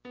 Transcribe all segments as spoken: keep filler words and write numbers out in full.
Ing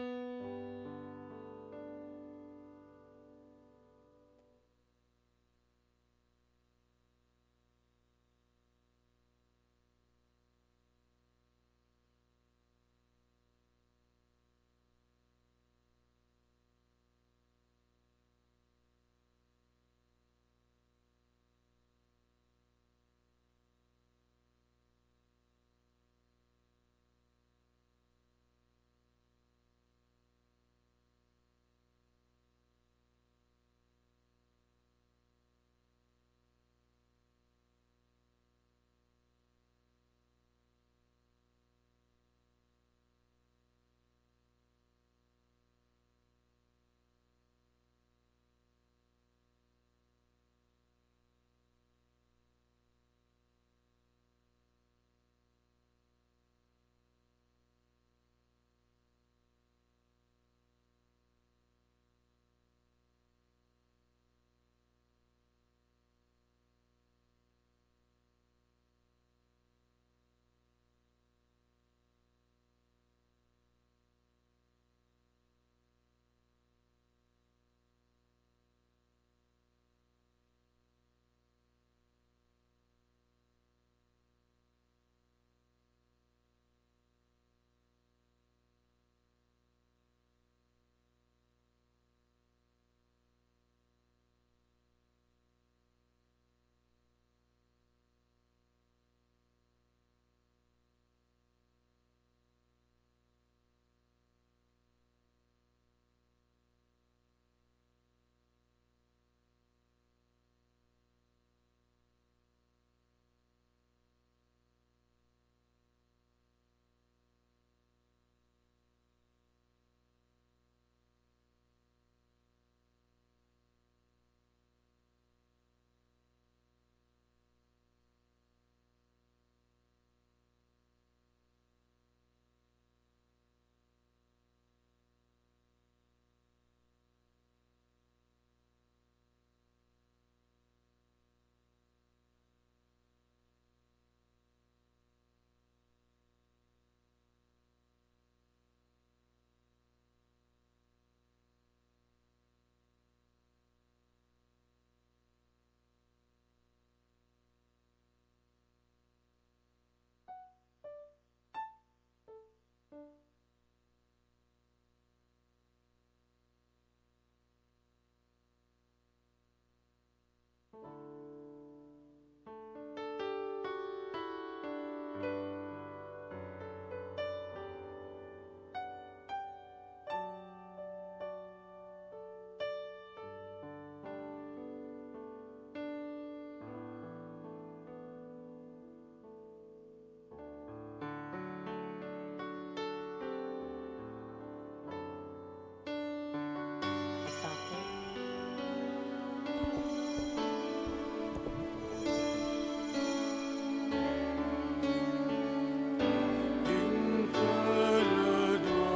kaladua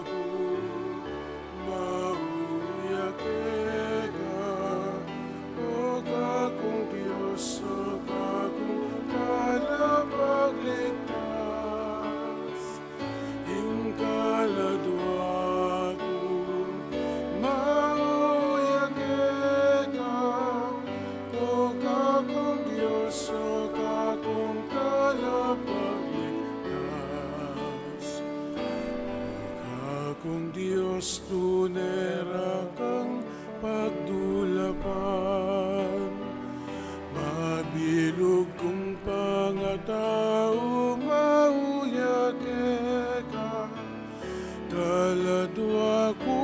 ku, mauya keka, O Kakung Dios, O Kakung Tagapagligtas. Ing kaladua ku, mauya keka, O Kakung Dios, O Kakung Tagapagligtas. O Kakung Dios, tune ra kang pagdulapan. Mabilug kung pangatau, mauya keka. Kaladua ku,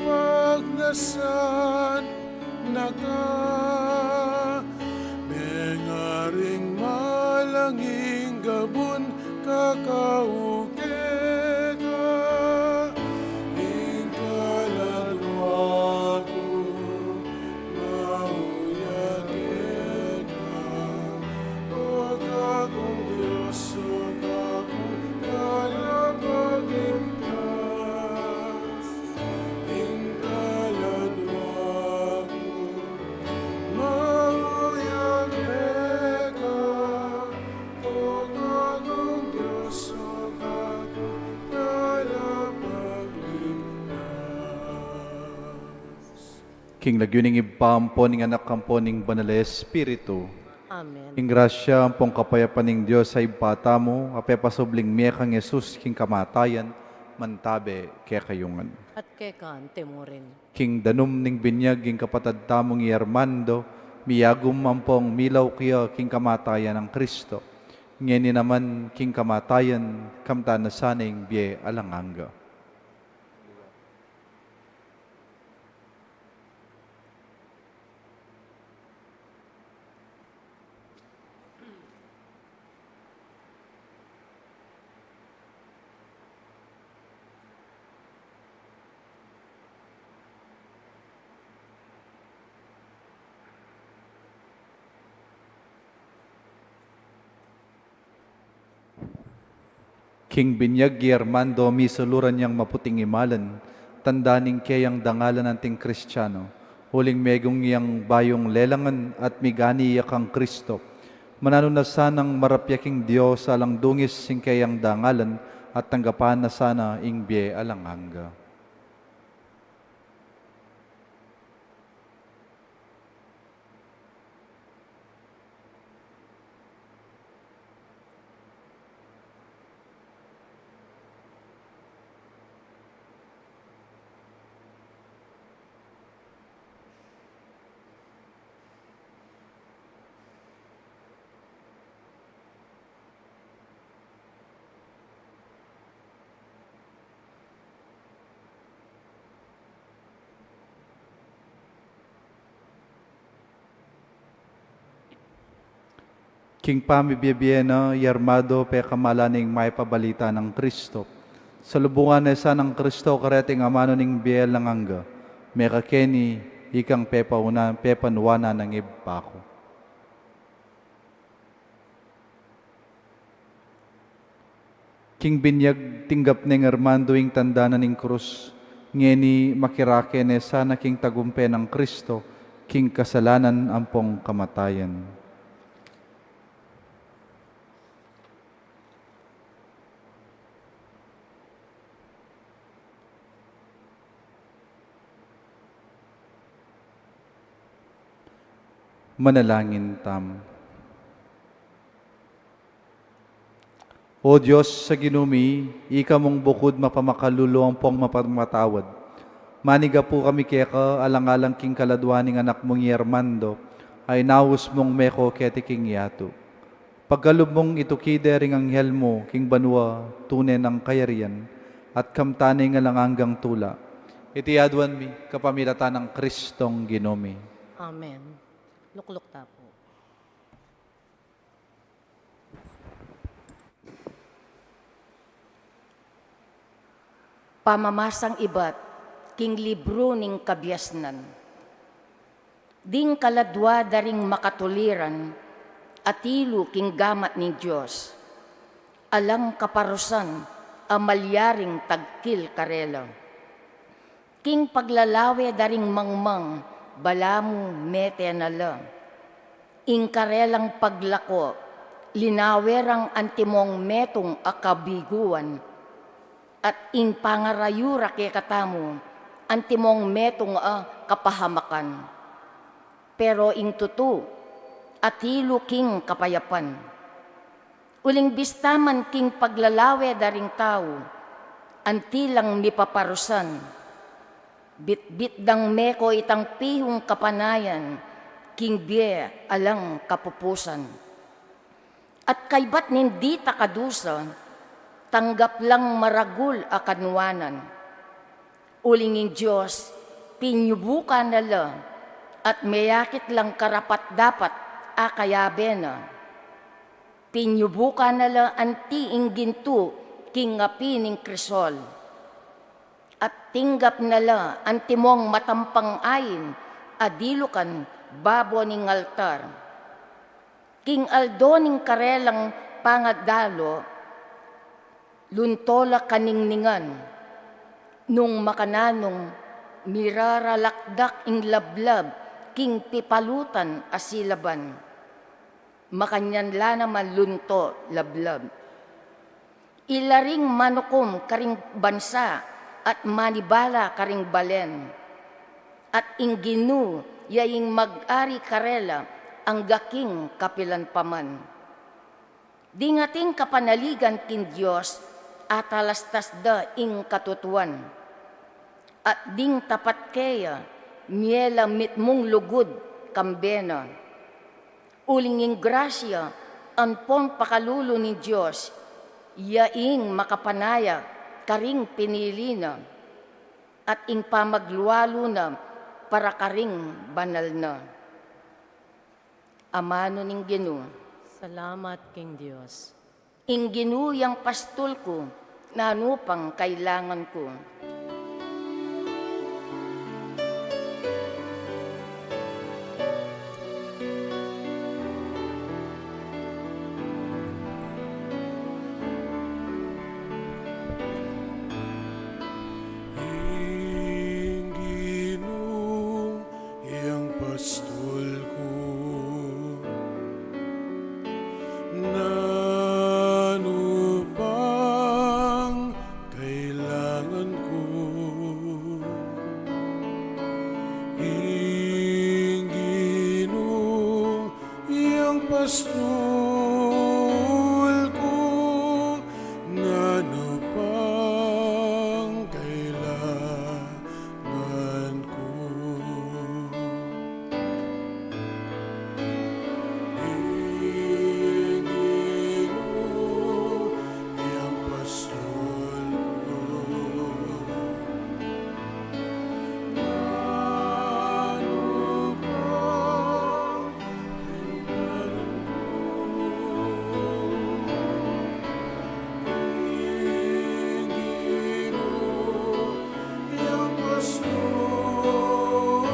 pagnasan na ka, mengaring malanging gabun kakau keka. Ing kaladua ku, mauya keka, O Kakung Dios, O Kakung Tagapagligtas. Ing kaladua ku, mauya keka, O Kakung Dios, O Kakung King lagyu ning Ibpa, ampo ning Anak, ampo ning Banal a Espiritu. Amen. Ing grasya ampong kapayapan ning Dios a Ibpa tamu, a pepasubling mie kang Jesus king kamatayan, mantabe kekayu ngan. At keka mu rin. King danum ning binyag ing kapatad tamung i Armando, miyagum ampong milauk ya king kamatayan nang Kristo. Ngeni naman king kamatayan, kamtan na sana ing bie alang angga. King binyag i Armando, misuluran yang maputing imalan, tanda ning keyang dangalan anting Kristiano, uling megung yang bayung lelangan at migani ya kang Kristo. Mananu na sanang marapya king Dios alang dungis ing keyang dangalan at tanggapan na sana ing bie alang angga. King pamibie-bie na, i Armando pekamalan ing mayap a balita nang Kristo. Salubungan na sa nang Kristo kareting amanu ning bie alang angga. Mekake ni ikang pepauna-, pepanuanan nang Ibpa ku. King binyag tinggap neng Armando ing tanda na ning krus, ngeni makirake ne sana king tagumpe nang Kristo, king kasalanan ampong kamatayan. Manalangin tamu. O Dios a Ginu mi, ika mung bukud mapamakalulu ampong mapamamatawad. Manigapu kami keka alang-alang king kaladua ning anak mung i Armando, a inaus mung meko keti king yatu. Pagkalub mung ituki de ring anghel mu king banua tune nang kayarian, at kamtan ne ing alang anggang tula. Iti aduan mi kapamilatan nang Kristong Ginu mi. Amen. Lukluk ta pu. Pamamasang ibat king libru ning kabiasnan. Ding kaladua da ring makatuliran, atilu king gamat ning Dios. Alang kaparusan a malyaring tagkil karela. King paglalawe da ring mangmang, balamu mete na la. Ing karelang paglako, linawe rang antimong metung a kabiguan, at ing pangarayu ra kekatamu, antimong metung a kapahamakan. Pero ing tutu, atilu king kapayapan. Uling bista man king paglalawe da ring tau, anti lang mipaparusan. Bitbit dang meko itang pihung kapanayan, king bie alang kapupusan. At kaybat ning di ta kadusa, tanggap lang maragul a kanuanan. Uling ing Dios, pinyubukan na la, at meyakit lang karapat-dapat a kayabe na. Pinyubukan na la anti ing gintu king api ning krisol. At tinggap na la antimong matampang ain a dilukan babo ning altar. King aldo ning karelang pangadalo, lunto la kaningningan. Nung makananung miraralakdak ing lablab king pipalutan a silaban. Makanyan la naman lunto lablab. Ila ring manukum karing bansa at manibala karing balen. At ing Ginu ya ing mag-ari karela angga king kapilan pa man. Ding ating kapanaligan king Dios, atalastas da ing katutuan. At ding tapat keya, mie la mitmung lugud kambe na. Uling ing grasya ampon pakalulu ning Dios, ya ing makapanaya karing pinili na, at ing pamaglualu na para karing banal na. Amanu ning Ginu. Salamat king Dios. Ing Ginu yang pastul ku, nanu pang kailangan ku? Ing Ginu yang pastul ku, nanu pang kailangan ku? Ing Ginu yang pastul ku, nanu pang kailangan ku? Ing Ginu yang pastul ku, nanu pang kailangan ku? Ing Ginu yang pastul ku,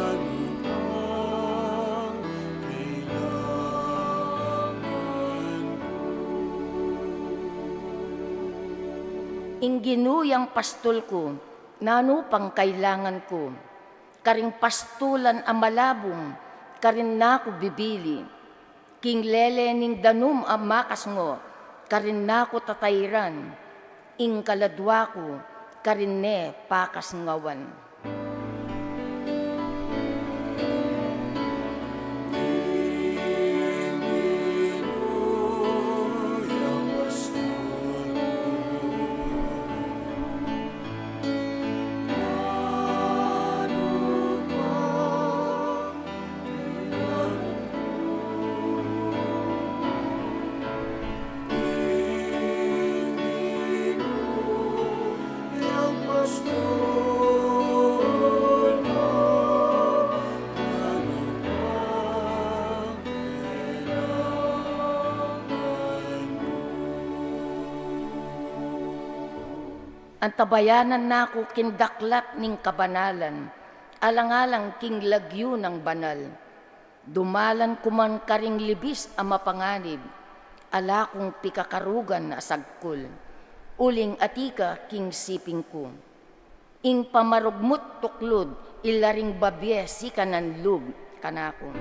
nanu pang kailangan ku? Ing Ginu yang pastul ku, nanu pang kailangan ku? Karing pastulan a malabung, karin na ku bibili. King lele ning danum a makasngo, karin na ku tatairan. Ing kaladua ku, karin ne pakasngawan. Antabayanan na ku king daklat ning kabanalan, alang-alang king lagyu nang banal. Dumalan ku man karing libis a mapanganib, ala kung pikakarugan a sagkul, uling atika king siping ku. Ing pamarugmut tuklud, ila ring babie sikanan lub kanaku.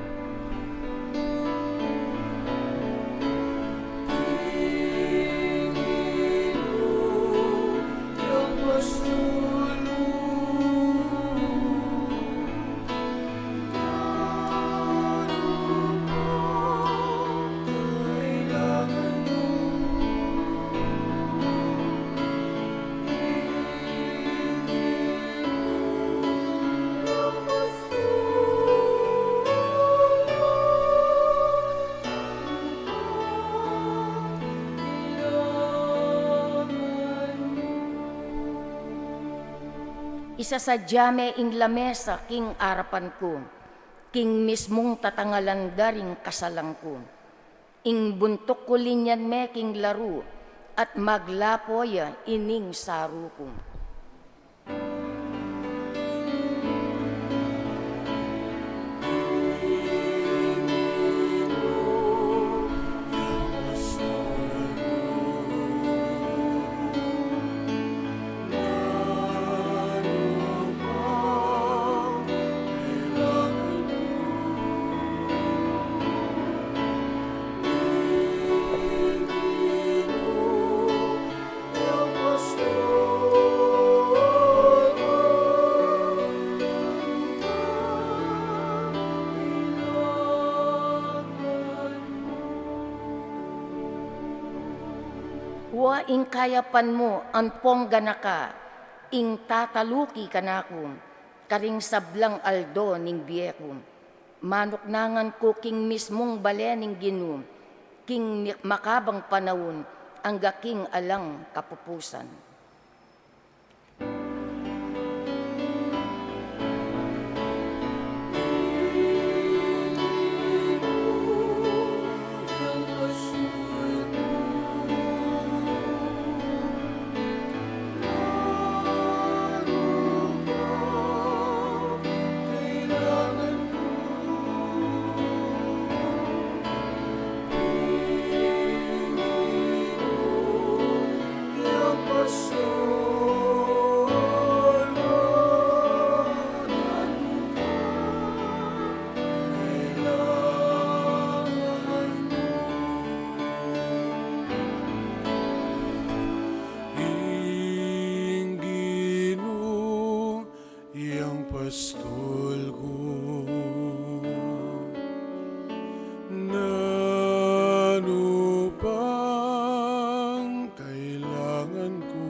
Isasadya me ing lamesa king arapan ku, king mismung tatangalan da ring kasalan ku. Ing buntuk ku linyan me king laru, at maglapo ya ining saru ku. Wa ing kayapan mu ampong ganaka, ing tataluki kanaku, karing sablang aldo ning bie ku. Manuknangan ku king mismung bale ning Ginu, king mi-, makabang panaun, angga king alang kapupusan. Ing Ginu yang pastul ku, nanu pang kailangan ku?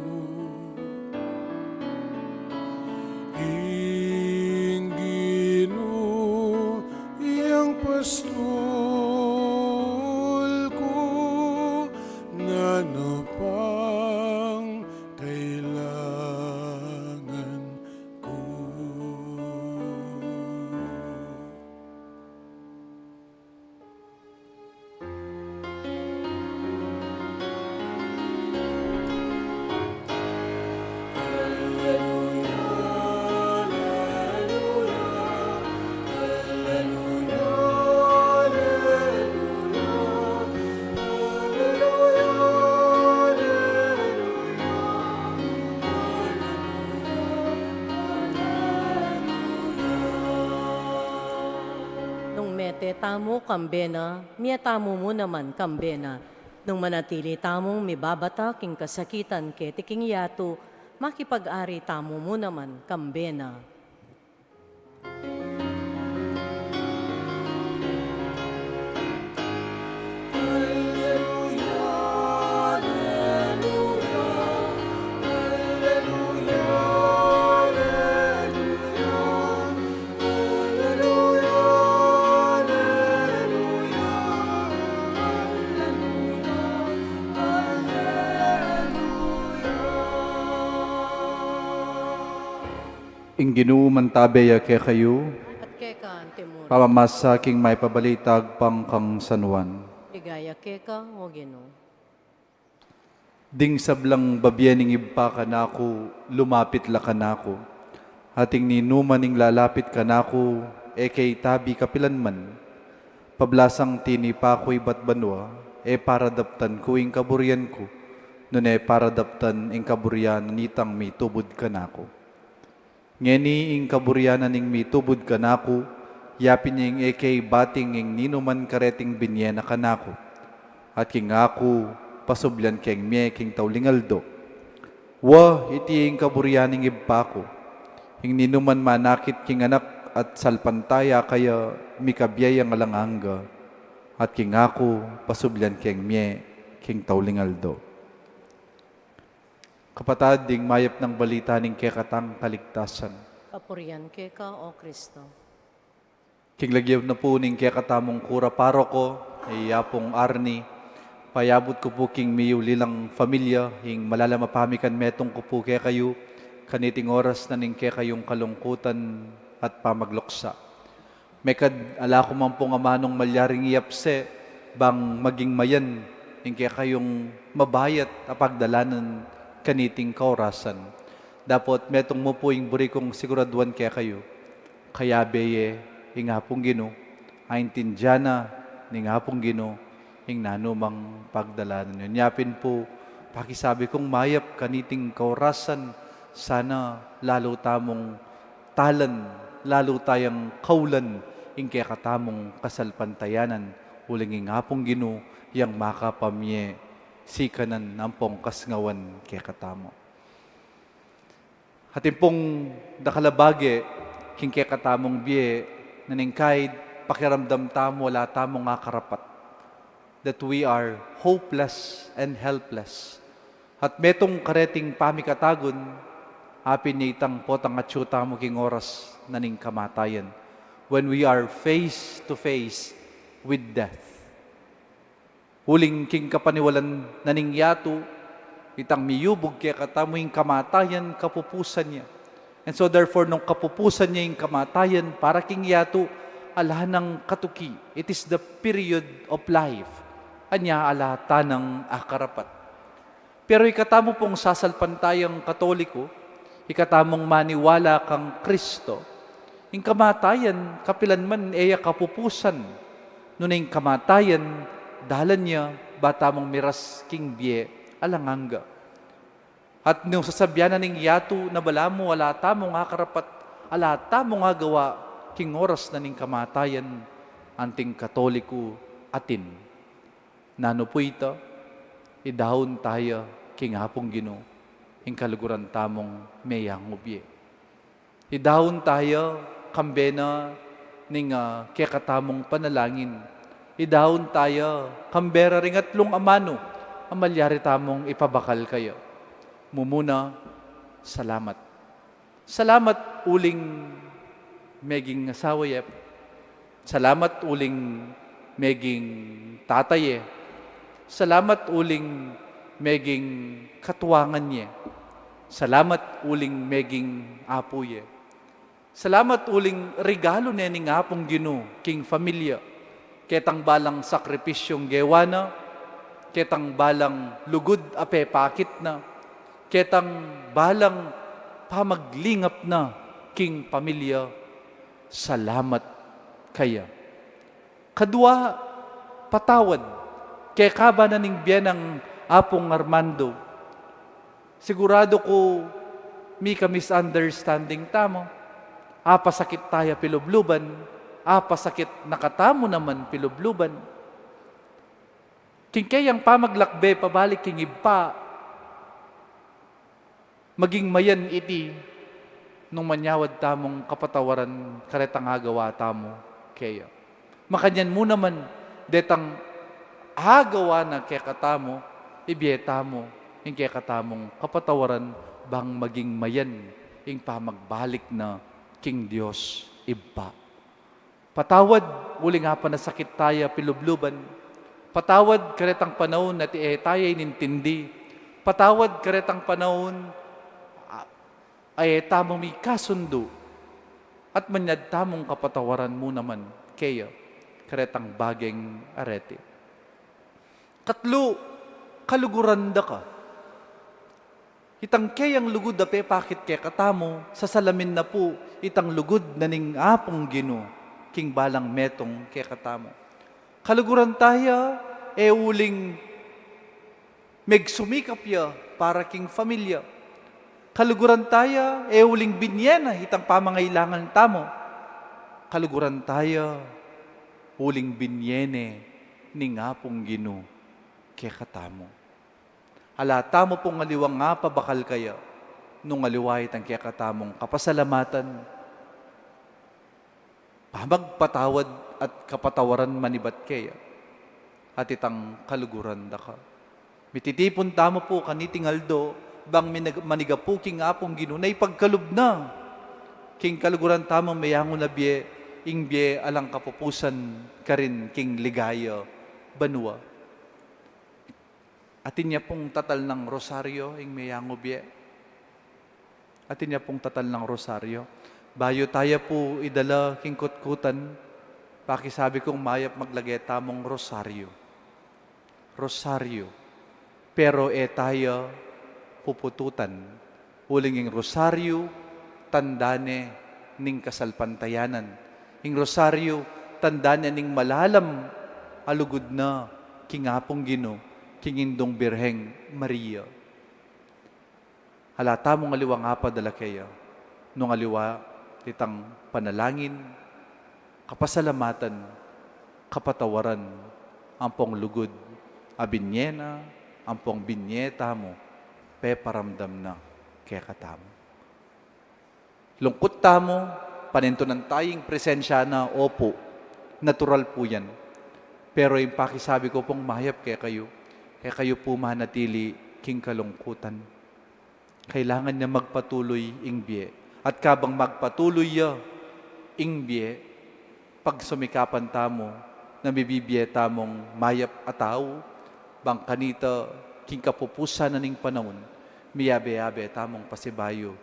Ing Ginu yang pastul ku, nanu pang kailangan ku? Nung mete tamu kambe na, mie tamu mu naman kambe na. Nung manatili tamung mibabata king kasakitan keti king yatu, makipag-ari tamu mu naman kambe na. Ing Ginu mantabe ya kekayu. At keka antimurin. Pamamasa king Mayap a Balita agpang kang San Juan. Ligaya keka, O Ginu. Ding sablang babie ning Ibpa kanaku, lumapit la kanaku. At ing ninuman ing lalapit kanaku, e ke itabi kapilan man. Pablasang tinipa ku ibat banua, e para daptan ku ing kaburian ku, nune para daptan ing kaburian nitang mitubud kanaku. Ngeni ing kaburian na ning mitubud kanaku, yapin ya ing e ke ibating ing ninuman kareting binie na kanaku. At king aku, pasublian keng mie king tauling aldo. Wa, iti ing kaburian ning Ibpa ku, ing ninuman manakit king Anak at salpantaya kaya, mikabie yang alang angga. At king aku, pasublian keng mie king tauling aldo. Kapatad, ding mayap nang balita ning kekatang kaligtasan. Kapurian keka, O Kristo. King lagyu na pu ning kekatamung kura paroko, i Apung Arnie, payabut ku pu king miyulilang familia ing malalam a pamikanmetung ku pu kekayu, kaniting oras na ning kekayung kalungkutan at pamagluksa. Mekad ala ku man pung amanung malyaring iyapse bang maging mayan ing kekayung mabayat a pagdalanan kaniting kaorasan. Dapot metung mu pu ing buri kung siguraduan kekayu. Kayabe ye ing Apung Ginu, aintindian na ning Apung Ginu ing nanumang pagdalanan yu. Nya pin pu, pakisabi kung mayap kaniting kaorasan, sana lalu tamung talan, lalu tayang kaulan ing kekatamung kasalpantayanan, uling ing Apung Ginu yang makapamie sikanan ampong kasngawan kekatamu. Atin pung dakal a bage king kekatamung bie, nung ing kaid pakiramdam tamu ala tamung akarapat, that we are hopeless and helpless. At metung kareting pamikatagun, apin itang potang atyu tamu king oras na ning kamatayan, when we are face to face with death. Uling king kapaniwalan na ning yatu, itang miyubug kekatamu ing kamatayan, kapupusan ya. And so therefore, nung kapupusan ya ing kamatayan para king yatu, ala nang katuki. It is the period of life. Anya ala tanang akarapat. Pero ikatamu pung sasalpantayang Katoliko, ikatamung maniwala kang Kristo, ing kamatayan kapilan man e ya kapupusan. Nune ing kamatayan, dalan ya ba tamung miras king bie alang angga. At nung sasabian na ning yatu na balamu ala tamung akarapat, ala tamung agawa king oras na ning kamatayan, anting Katoliko atin. Nanu pu ita? Idaun taya king Apung Ginu ing kaluguran tamung meyangu bie. Idaun taya kambe na ning, ah, kekatamung panalangin. Idaun taya kambe ra ring atlung amanu a malyari tamung ipabakal kaya. Mumuna, salamat. Salamat uling meging asawa ye. Salamat uling meging tatay ye. Salamat uling meging katuangan ye. Salamat uling meging apu ye. Salamat uling regalu ne ning Apung Ginu king familia. Ketang balang sakripisyung gewa na, ketang balang lugud a pepakit na, ketang balang pamaglingap na king pamilya, salamat kaya. Kadua, patawad. Keka ba na ning bie nang Apung Armando, sigurado ku mika-misunderstanding tamu. Apasakit taya pilubluban, apasakit na katamu naman pilubluban. King keyang pamaglakbe pabalik king Ibpa, maging mayan iti nung manyawad tamung kapatawaran karetang agawa tamu keya. Makanyan mu naman, detang agawa na kekatamu, ibie tamu ing kekatamung kapatawaran bang maging mayan ing pamagbalik na king Dios Ibpa. Patawad uling apanasakit taya pilubluban. Patawad karetang panaun a e taya inintindi. Patawad karetang panaun a, a e tamu mikasundu. At manyad tamung kapatawaran mu naman keya karetang bageng areti. Katlu, kaluguran da ka. Itang keyang lugud a pepakit kekatamu, sasalamin na pu itang lugud na ning Apung Ginu king balang metung kekatamu. Kaluguran taya e uling megsumikap ya para king familia. Kaluguran taya e uling binye na itang pamangailangan tamu. Kaluguran taya uling binye ne ning Apung Ginu kekatamu. Ala tamu pung aliwang apabakal kaya, nung aliwa itang kekatamung kapasalamatan, pamagpatawad at kapatawaran manibat keya, at itang kaluguran da ka. Mititipun tamu pu kaniting aldo, bang minag-, manigapu king Apung Ginu na ipagkalub na king kaluguran tamung meyangu na bie, ing bie alang kapupusan karin king ligaya banua. Atin ya pung tatal nang rosaryo ing meyangu bie. Atin ya pung tatal nang rosaryo. Bayu taya pu idala king kutkutan, pakisabi kung mayap maglage tamung rosaryo. Rosaryo. Pero e taya pupututan. Uling ing rosaryo, tanda ne ning kasalpantayanan. Ing rosaryo, tanda ne ning malalam a lugud na king Apung Ginu, king Indung Birheng Maria. Ala tamung aliwang apadala keya, nung aliwa itang panalangin, kapasalamatan, kapatawaran, ampong lugud a binye na, ampong binye tamu, peparamdam na kekatamu. Lungkut tamu, panintunan taya ing presensya na, opu, natural pu yan. Pero ing pakisabi ku pung mayap kekayu, e kayu pu manatili king kalungkutan. Kailangan ne magpatuloy ing bie. At kabang magpatuloy ya ing bie, pagsumikapan tamu na mibibie tamung mayap a tau, bang kanita king kapupusan na ning panaun, miyabe-yabe tamung pasibayu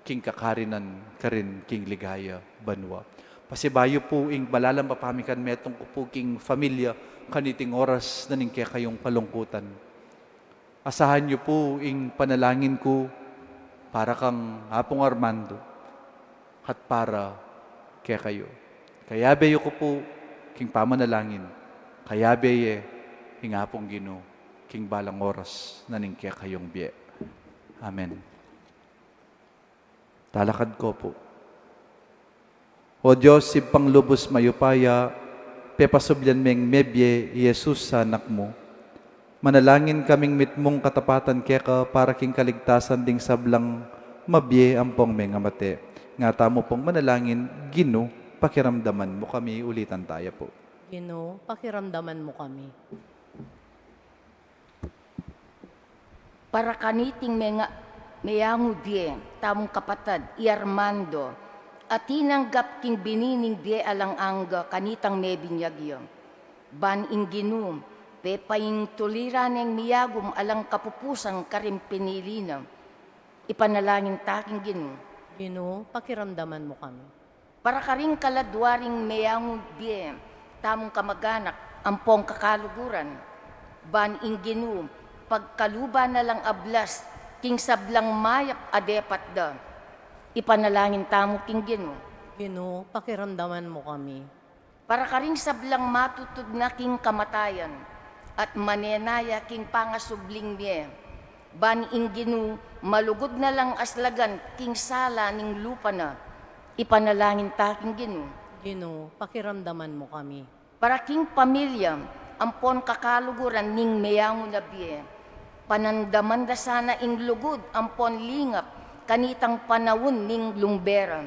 king kakarinan karin king ligaya banua. Pasibayu pu ing malalam a pamikan metung ku pu king familia kaniting oras na ning kekayung kalungkutan. Asahan yu pu ing panalangin ku para kang Apung Armando at para kekayu. Kayabe yu ku pu king pamanalangin, kayabe ye ing Apung Ginu king balang oras na ning kekayung bie. Amen. Talakad ko pu. O Dios, Ibpang lubus mayupaya, pepasublian meng mebie i Jesus a Anak mu. Manalangin kaming mitmung katapatan keka para king kaligtasan ding sablang mabie ampong mengamate. Nga tamu pung manalangin, Ginu, pakiramdaman mu kami. Ulitan taya pu. Ginu, pakiramdaman mu kami. Para kaniting menga-, meyangu bie tamung kapatad i Armando, a tinanggap king bini ning bie alang angga kanitang mebinyag ya. Ban ing Ginu, pepaintuliran neng miyagum alang kapupusan karing pinili na. Ipanalangin ta king Ginu. Ginu, pakiramdaman mu kami. Para karing kaladua ring meyangu bie tamung kamaganak ampong kakaluguran, ban ing Ginu pagkaluban na lang ablas king sablang mayap a depat da. Ipanalangin tamu king Ginu. Ginu, pakiramdaman mu kami. Para karing sablang matutud na king kamatayan at manenaya king pangasubling mie, ban ing Ginu malugud na lang aslagan king sala ning lupa na. Ipanalangin ta king Ginu. Ginu, pakiramdaman mu kami. Para king pamilya ampon kakaluguran ning meyangu na bie, panandaman da sana ing lugud ampon lingap kanitang panaun ning lumbe ra.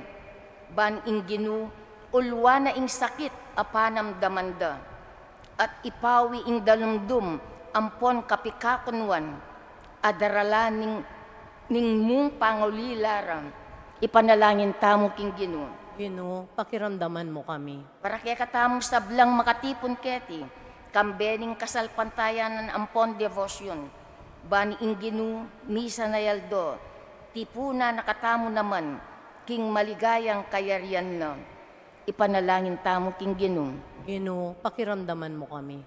Ban ing Ginu ulwan na ing sakit a panamdaman da at ipawi ing dalumdum ampon kapikakunuan a daralan ning, ning mung pangulila ra. Ipanalangin tamu king Ginu. Ginu, pakiramdaman mu kami. Para kekatamung sablang makatipun keti, kambe ning kasalpantayanan ampon debosyon, ban ing Ginu misan a aldo tipunan na katamu naman king maligayang kayarian na. Ipanalangin tamu king Ginu. Ginu, pakiramdaman mu kami.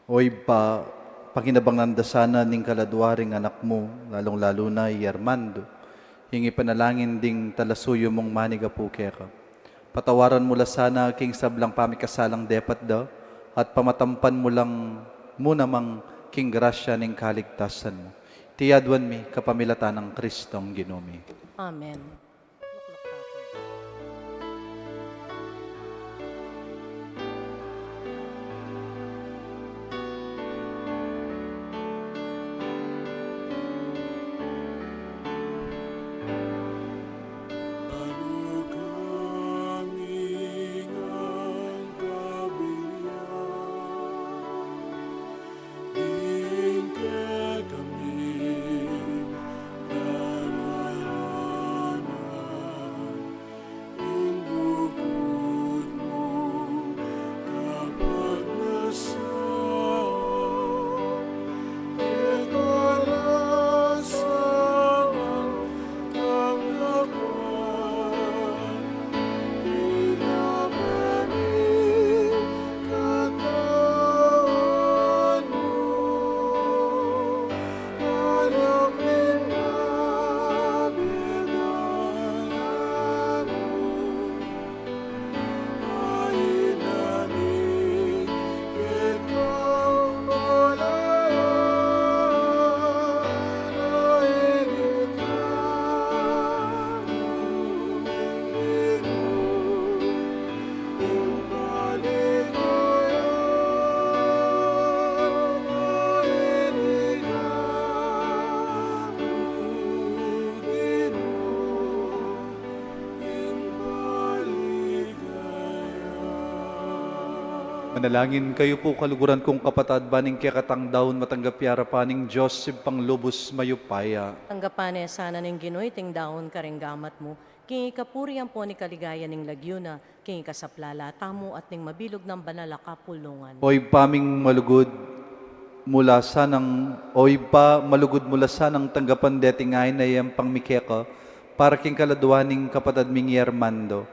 O Ibpa, pakinabangan da sana ning kaladua ring anak mu, lalung-lalu na i Armando, ing ipanalangin ding talasuyu mung manigapu keka. Patawaran mu la sana king sablang pamikasalang depat da, at pamatampan mu lang mu namang king grasya ning kaligtasan mu. Iti aduan mi kapamilatan nang Kristong Ginu mi. Amen. Manalangin kayu pu, kaluguran kung kapatad, ban ing kekatang daun matanggap ya king arapan ning Dios Ibpang lubus mayupaya. Tanggapan na sana ning Ginu iting daun karing gamat mu, king ikapuri ampon ikaligayan ning lagyu na, king ikasaplala tamu at ning mabilug nang banal a kapulungan. O Ibpa ming malugud, mula sanang, O Ibpa, malugud, mula sanang tanggapan deting ain a iyang pangmi keka, para king kaladua ning kapatad ming i Armando.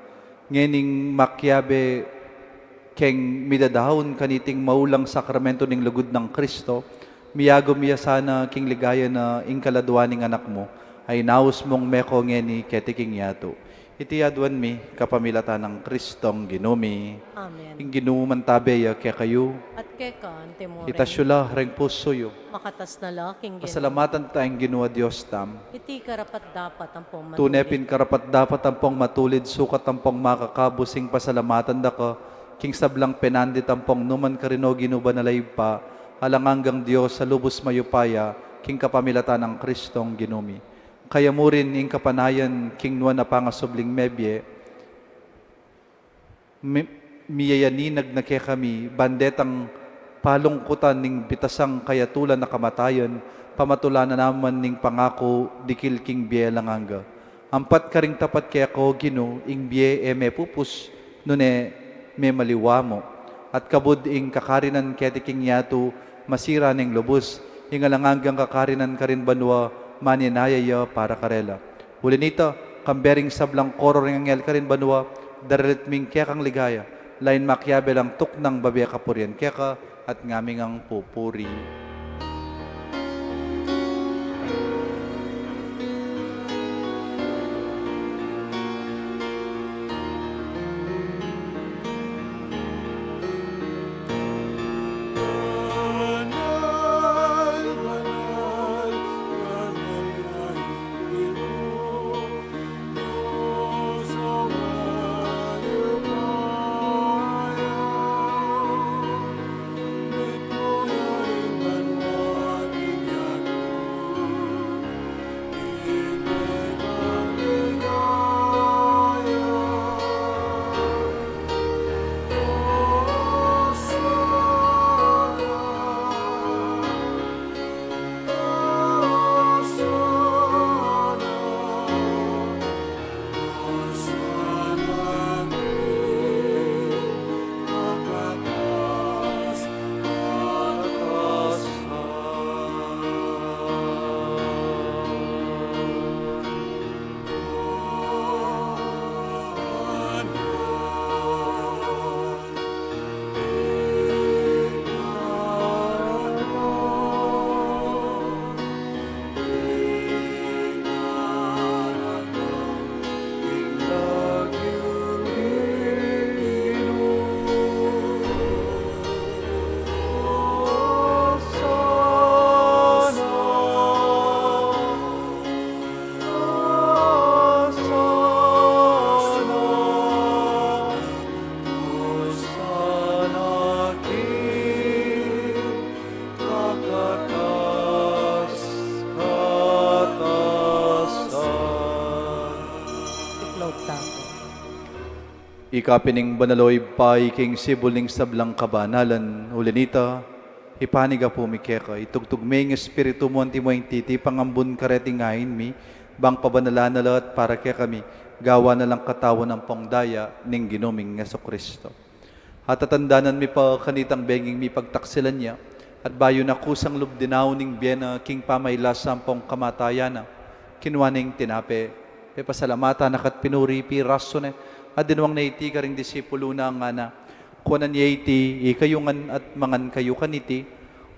Ngening makiabe keng midadaun kaniting maulang sakramentu ning lugud nang Kristo, miyagum ya sana king ligaya na ing kaladua ning anak mu, a inaus mung meko ngeni keti king yatu. Iti aduan mi kapamilatan nang Kristong Ginu mi. Amen. Ing Ginu mantabe ya kekayu. At keka mu rin. Itas yu la reng pusu yu. Makatas na la king Ginu. Pasalamatan ta ing Ginu a Dios tamu. Iti karapat-dapat ampong matulid. Tune pin karapat-dapat ampong matulid, sukat ampong makakabus ing pasalamatan da ka, king sablang penandit ampong numan karin, O Ginu, banal a Ibpa, alang anggang Dios a lubus mayupaya, king kapamilatan nang Kristong Ginu mi. Kaya mu rin ing kapanayan king nuan a pangasubling mebie, mi-, miyayaninag na kekami, ban detang palungkutan ning bitasang kayatulan a kamatayan, pamatulanan na naman ning pangaku dikil king bie alang angga. Ampat karing tapat keka, O Ginu, ing bie e mepupus, nune memaliwa mu. At kabud ing kakarinan keti king yatu, masira ning lubus, ing alang anggang kakarinan karin banua, maninaya ya para karela. Uli nita, kambe ring sablang koro ring anghel karin banua, daralit mi ing kekang ligaya, lain makiabe lang tuknang babie kapurian keka, at ngaming ngan pupuri. Ika pin ing banal, o Ibpa, ika ing sibul ning sablang kabanalan, uli nita, ipanyawad mi keka, itugtug me ing Espiritu mu antimo ing titipang ambun kareting ain mi, bang pabanalan na la at para kekami, gawan na lang katawan ampong daya ning Ginu ming Jesucristo. At tatandanan mi pa kanitang benging mipagtaksilan ya, at bayu na kusang lub dinaun ing bie na king pamailas ampong kamatayan na, kinua ne ing tinape, pepasalamatan na ka't pinuri, pirasu ne, at dinwang ne iti karing disipulu na, ngana: Kuanan ye iti ikayu ngan at mangan kayu kaniti,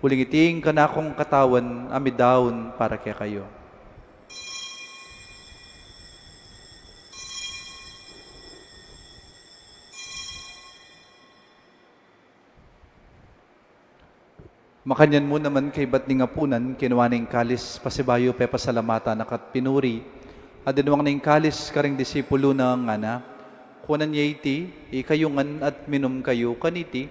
uling iti ing kanakung katawan a midaun para kekayu. Makanyan mu naman kaybat ning apunan, kinua ne ing kalis, pasibayu pepasalamatan na ka't pinuri, at dinwang ne ing kalis karing disipulu na, ngana: Kuanan ye iti ikayu ngan at minum kayu kaniti,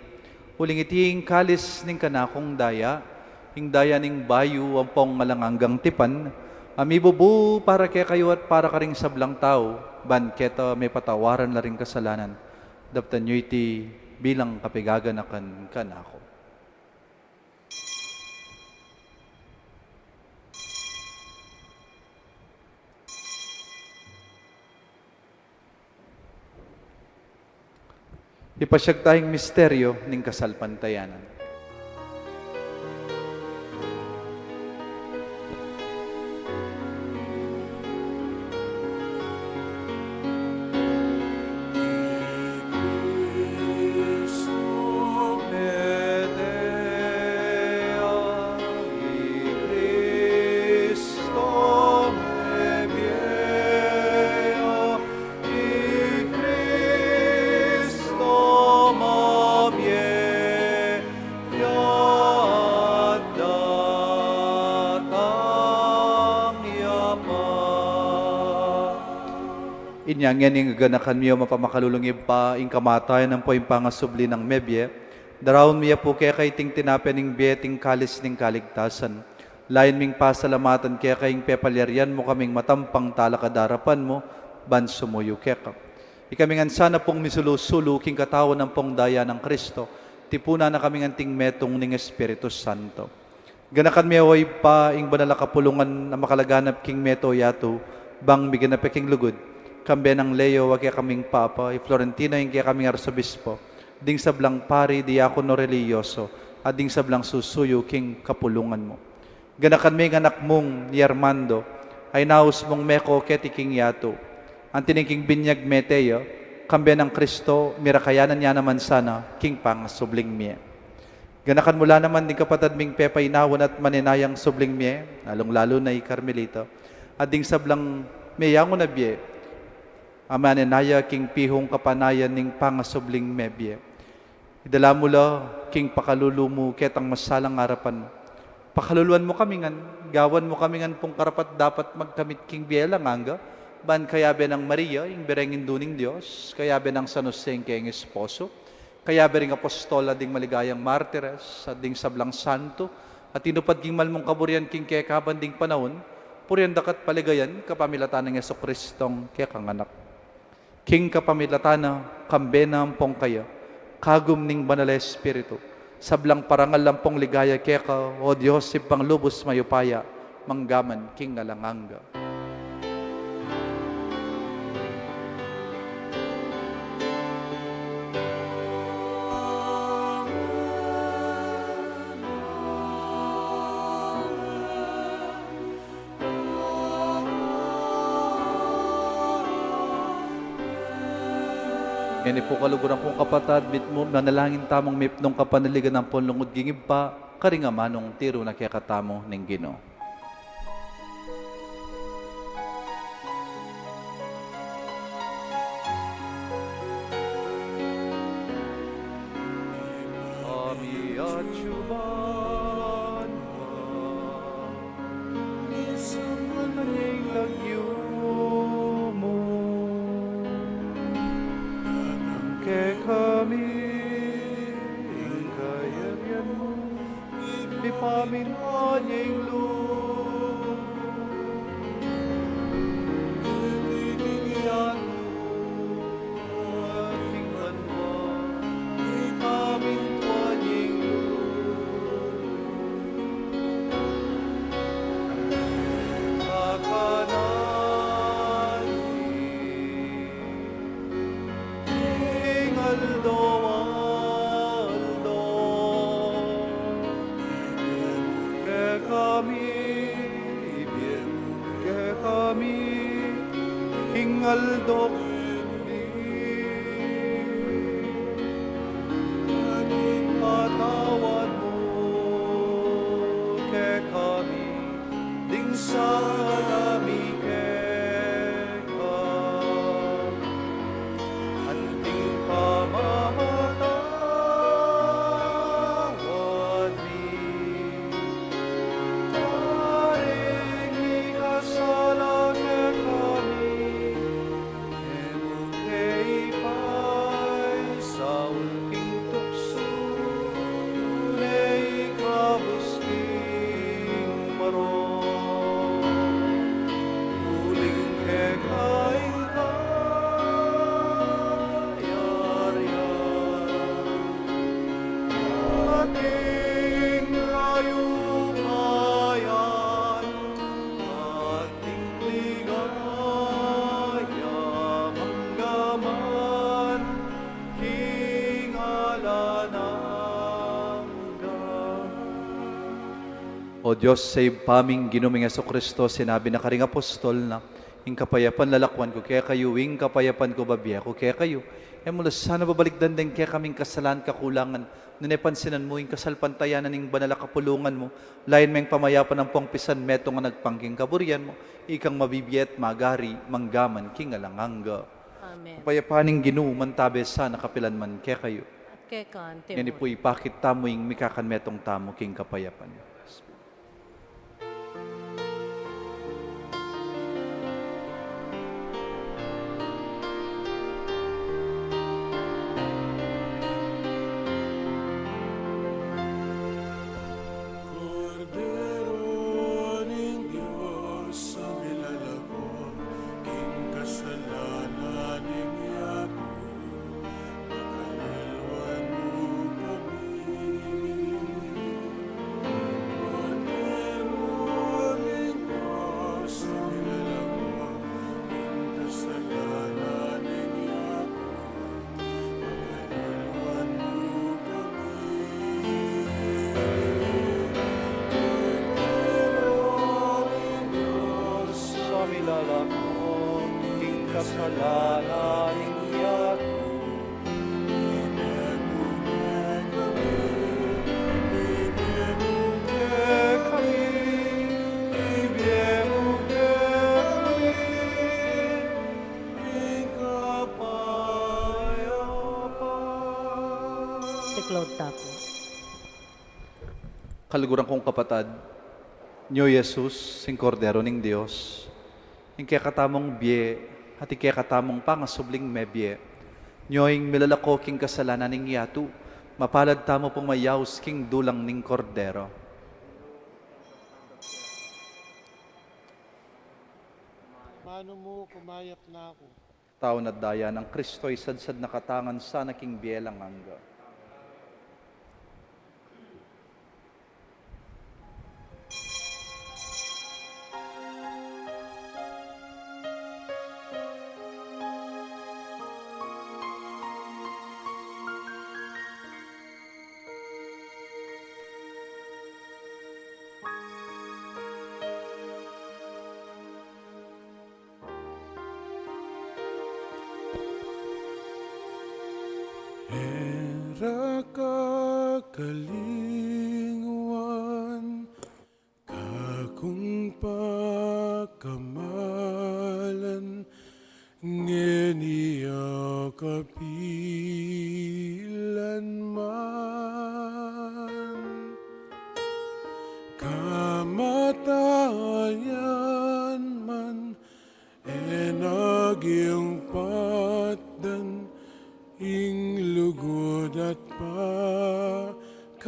uling iti ing kalis ning kanakung daya, ing daya ning bayu ampong alang anggang tipan, a mibubu para kekayu at para karing sablang tau, ban keta mepatawaran la ring kasalanan. Daptan yu iti bilang kapigaganakan kanaku. Ipasiag ta ing misteryo ning kasalpantayanan. I Kristo mamie ya at datang ya pa. Inya ngeni, ganakan mi, O mapamakalulung Ibpa, ing kamatayan ampo ing pangasubli nang mebie, daraun mi ya pu keka iting tinape ning bie, iting kalis ning kaligtasan. Lain ming pasalamatan keka ing pepalyarian mu kaming matampang talakad arapan mu, ban sumuyu keka. Ikami ngan sana pung misulu-sulu king katawan ampong daya nang Kristo, tipunan na kami ngan anting metung ning Espiritu Santo. Ganakan mi, O Ibpa, ing banal a kapulungan a makalaganap king mabilug a yatu, bang miganap ya king lugud, kambe nang Leo a kekaming Papa, i Florentino ing kekaming Arsobispo, ding sablang pari, diakono, relihiyoso, at ding sablang susuyu king kapulungan mu. Ganakan me ing anak mung i Armando, a inaus mung meko keti king yatu. Anti ning king binyag mete ya, kambe nang Kristo, mirakayanan ya naman sana king pangasubling mie. Ganakan mu la naman ding kapatad ming pepainawan at maninayang subling mie, lalung-lalu na i Carmelita, at ding sablang meyangu na bie a maninaya king pihung kapanayan ning pangasubling mebie. Idala mu la king pakalulu mu ketang masalang arapan mu. Pakaluluan mu kami ngan, gawan mu kami ngan pung karapat-dapat magkamit king bie alang angga, ban kayabe nang Maria, ing Birhen Indu ning Dios, kayabe nang San Jose, ing kayang esposo, kayabe ring apostol at ding maligayang martires, at ding sablang santo a tinupad king mal mung kaburian king kekaban ding panaun, purian da ka at paligayan kapamilatan nang Jesucristong kekang Anak. King kapamilatan na, kambe na ampong kaya, kagum ning Banal a Espiritu, sablang parangal ampong ligaya keka, O Dios, Ibpang lubus mayupaya, manggaman king alang angga. Ngeni pu, kaluguran kung kapatad, mitmu, manalangin tamung mipnung kapanaligan ampong lungud king Ibpa, karing amanung tiru na kekatamu ning Ginu. Ami atyu banua, misamban ya ing lagyu mu, datang kekami ing kayarian mu, mipamintuan ya ing lub mu keti king yatu anti king banua. Mipamintuan ya ing lub mu keka kanani king aldo-aldo. Ibie mu kekami, ibie mu kekami king aldo keti. At ipatawad mu kekami ding sala mi keka, anti ing pamamatawad mi karing mikasala kekami. O Dios, sa Ibpa ming Ginu ming Jesucristo, sinabi na karing apostol na, "Ing kapayapan lalakwan ku kekayu, ing kapayapan ku babie ku kekayu." E mu la sana babalikdan deng kekaming kasalan, kakulangan, nune pansinan mu ing kasalpantayanan ning banal a kapulungan mu, lain me ing pamayapan ampong pisan metung a nagpang king kaburian mu, ikang mabibie at magari, mangga man king alang angga. Amen. Kapayapan ning Ginu, mantabe sana kapilan man kekayu. At keka naman. Ngeni pu, ipakit tamu ing mikakanmetung tamu king kapayapan. Kordero ning Dios, a milalako king kasalanan ning yatu, pakaluluan mu kami. Kordero ning Dios, a milalako king kasalanan ning yatu, pakaluluan mu kami. Kordero ning Dios, a milalako king kasalanan ning yatu, Tiklaud ta pu. Kaluguran kung kapatad, nyo Jesus, ing Kordero ning Dios, ing kekatamung bie, at ing kekatamung pangasubling mebie. Nyo ing milalako king kasalanan ning yatu, mapalad tamu pung mayaus king dulang ning Kordero. Manu mu, kumayap na ku. Tau na daya nang Kristo, isadsad na kata ngan sana king bie alang angga. E ra ka kalinguan, kakung pakamalan, ngeni o kapilan man. Kamatayan man, e na ing patdan, ing lugud at pakamal.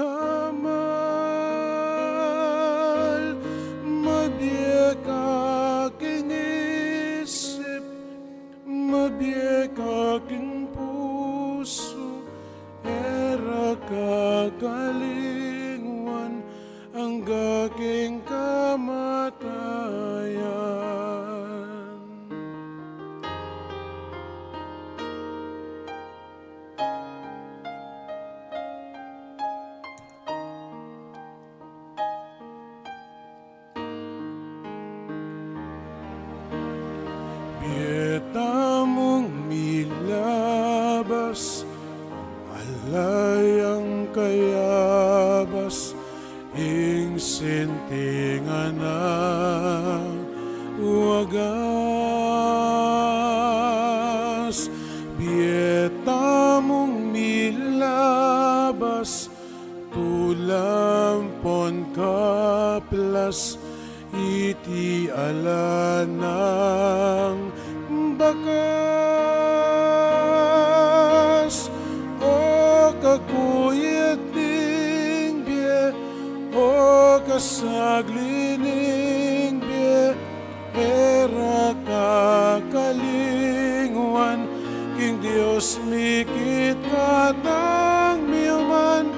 Mabie ka king isip, mabie ka king pusu, e ra ka kalinguan, angga king kamatayan. Bie tamung milabas, ala yang kayabas, ing sintingan a wagas. Bie tamung milabas, tula ampon kaplas, iti ala nang bakas. O kakuyag ning bie, o kasagli ning bie, e ra ka kalinguan, king Dios mikit ka tang miuman.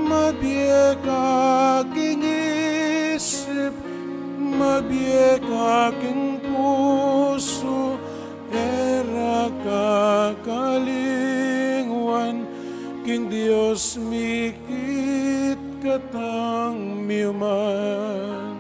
Mabie ka king isip, mabie ka king pusu, e ra ka kalinguan, king Dios mikit ka Tang miuman.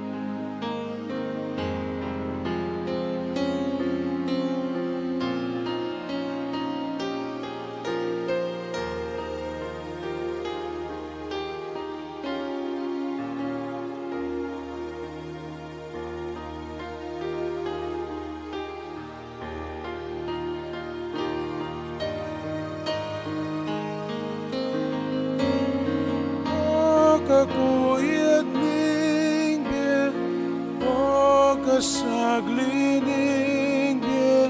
O kakuyad ning bie, o kasagli ning bie,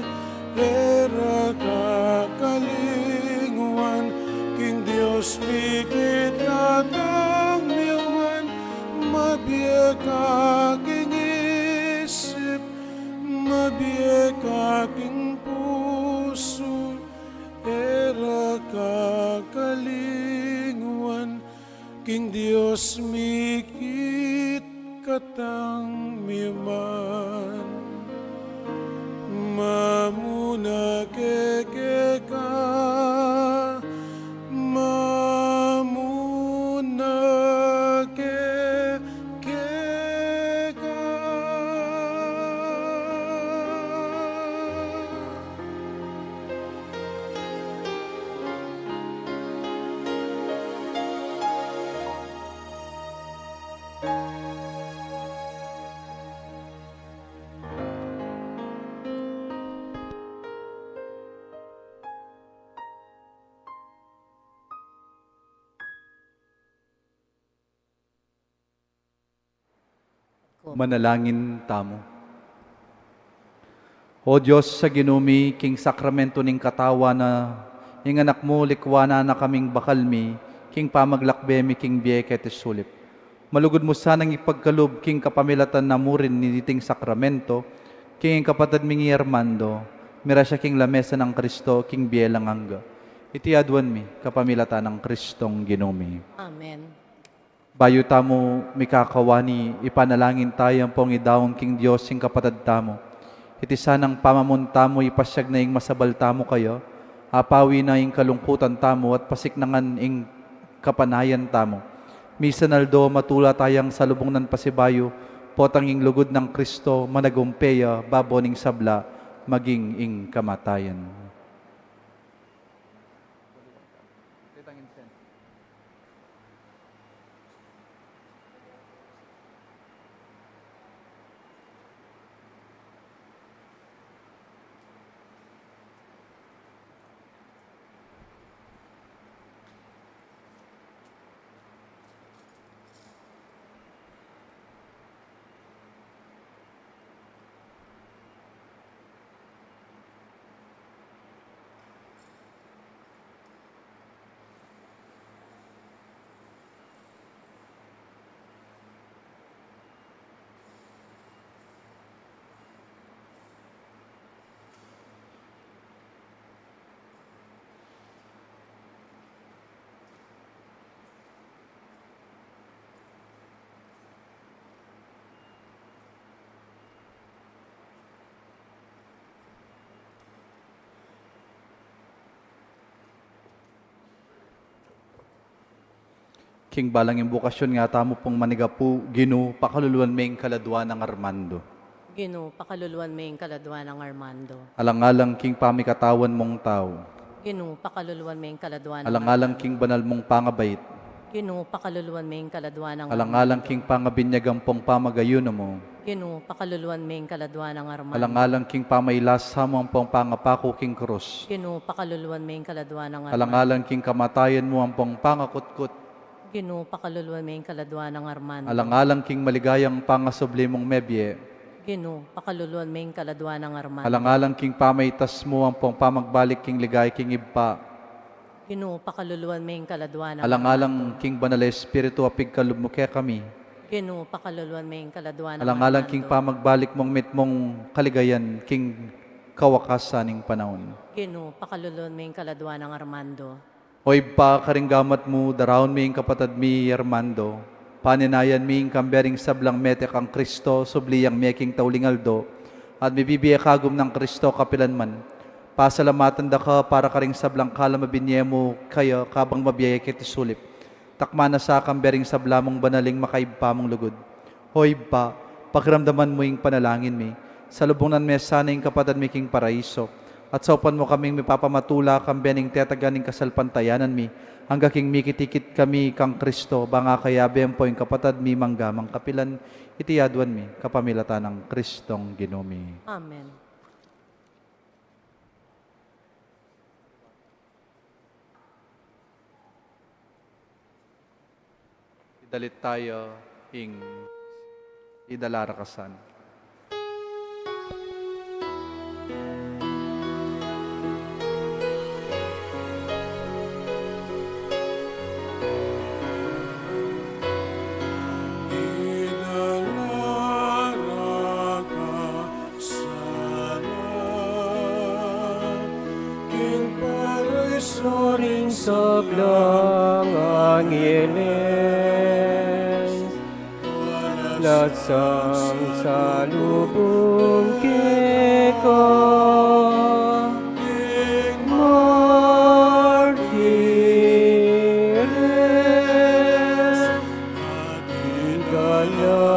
e ra kakalingwan king Dios mikit katang miuman, mabie ka king isip, mabie ka king pusu, e ra kakalingwan king Dios mikit katang miuman. Mamuna ke keka, mamuna ke keka. Manalangin tamu. O Dios a Ginu mi, king sakramentu ning katawan na ning Anak mu, likwanan na kaming bakal mi king pamaglakbe mi king bie keti sulip. Malugud mu sanang ipagkalub king kapamilatan na murin niting sakramentu king kapatad ming i Armando, miras ya king lamesa nang Kristo king bie alang angga. Iti aduan mi kapamilatan nang Kristong Ginu mi. Amen. Bayu tamu mikakawani, ipanalangin taya ampong idaun king Dios ing kapatad tamu. Iti sanang pamamun tamu ipasiag na ing masabal tamu kaya, apawi na ing kalungkutan tamu at pasiknangan ing kapanayan tamu. Misan aldo matula tayang salubung nang pasibayu, potang ing lugud nang Kristo managumpe ya babo ning sabla maging ing kamatayan. King balang imbokasyon nga tamu pung manigapu, Ginu, pakaluluan me ing kaladua nang Armando. Ginu, pakaluluan me ing kaladua nang Armando. Alang-alang king pamikatawan mung tau. Ginu, pakaluluan me ing kaladua nang Alang-alang Armando. King banal mung pangabait. Ginu, pakaluluan me ing kaladua nang Armando. Alang-alang king pangabinyag ampong pamagayuno mu. Ginu, pakaluluan me ing kaladua nang Armando. Alang-alang king pamailasa mu ampong pangapaku king krus. Ginu, pakaluluan me ing kaladua nang Armando. Alang-alang king kamatayan mu ampong pangakutkut. Ginu, pakaluluan me ing kaladua nang Armando. Alang-alang king maligayang pangasubli mung mebie. Ginu, pakaluluan me ing kaladua nang Armando. Alang-alang king pamaitas mu ampong pamagbalik king ligaya king Ibpa. Ginu, pakaluluan me ing kaladua nang Armando. Alang-alang king Banal a Espiritu a pigkalub mu kekami. Ginu, pakaluluan me ing kaladua nang Armando. Alang-alang king pamagbalik mung mitmung kaligayan king kawakasan ning panaun. Ginu, pakaluluan me ing kaladua nang Armando. O Ibpa, karing gamat mu, daraun mi ing kapatad mi Armando. Paninayan mi ing kambe ring sablang mete kang Kristo, subli yang mie king tauling aldo, at mibibie kagum nang Kristo kapilan man. Pasalamatan da ka para karing sablang kalam a binie mu kaya kabang mabie ya keti sulip. Takma na sa kang bering sabla mung banaling makaibpa mung lugud. O Ibpa, pakiramdaman mu ing panalangin mi. Salubungan me sana ing kapatad mi king paraiso. At saupan mu kaming mipapamatula kang bening tetagan ning kasalpantayanan mi. Angga king mikitikit kami kang Kristo, banga kayabe ampo ing kapatad mi mangga mangkapilan, iti aduan mi, kapamilatan nang Kristong Ginu mi. Amen. Idalit tayo ing idala ra ka sana. Idala ra ka sana king paraiso ning sablang angeles, lasang salubung keka ding martires, at idala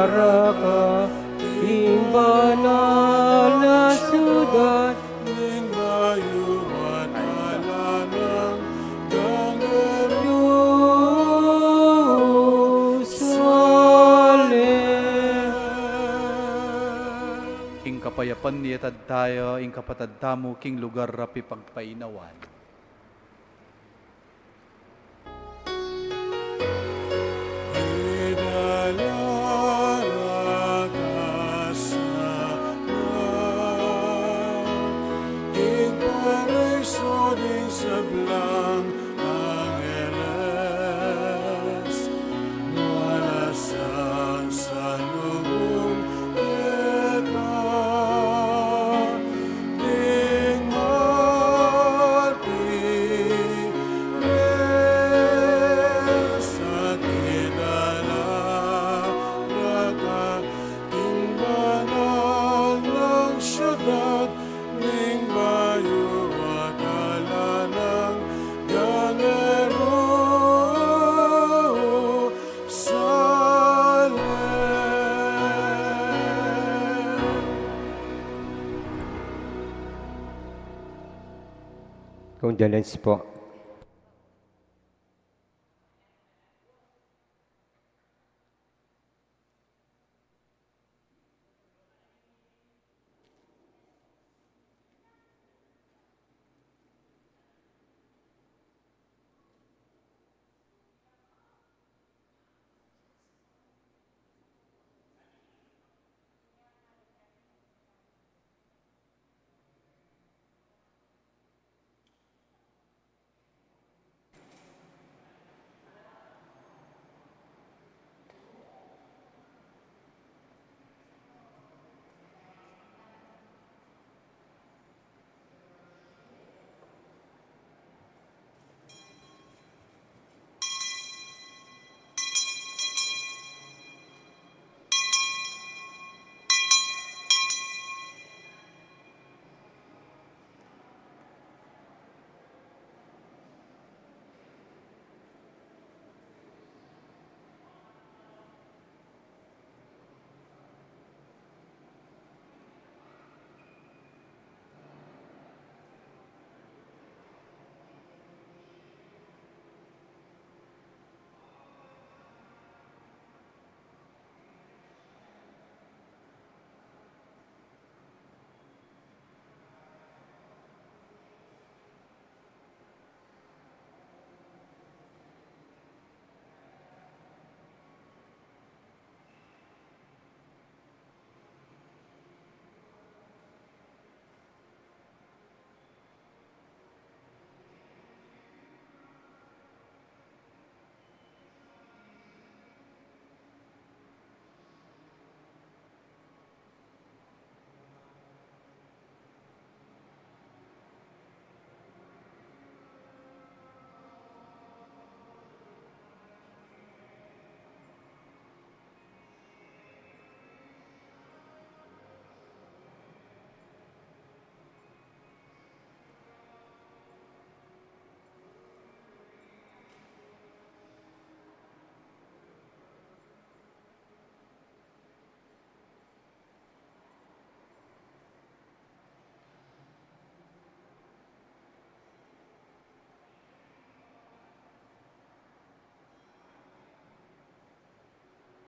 ra ka king banal a siudad, ning bayu at ala nang Jerusalem. Ing kapayapan mi itad tayo, ing kapatad tamu king lugar a pipagpainawan. Idala ra ka sana king paraiso ding sablang angeles, lasang salubung keka ding martires, at idala ra ka king banal nang siudad, ning bayu at ala nang Jerusalem. Condolence po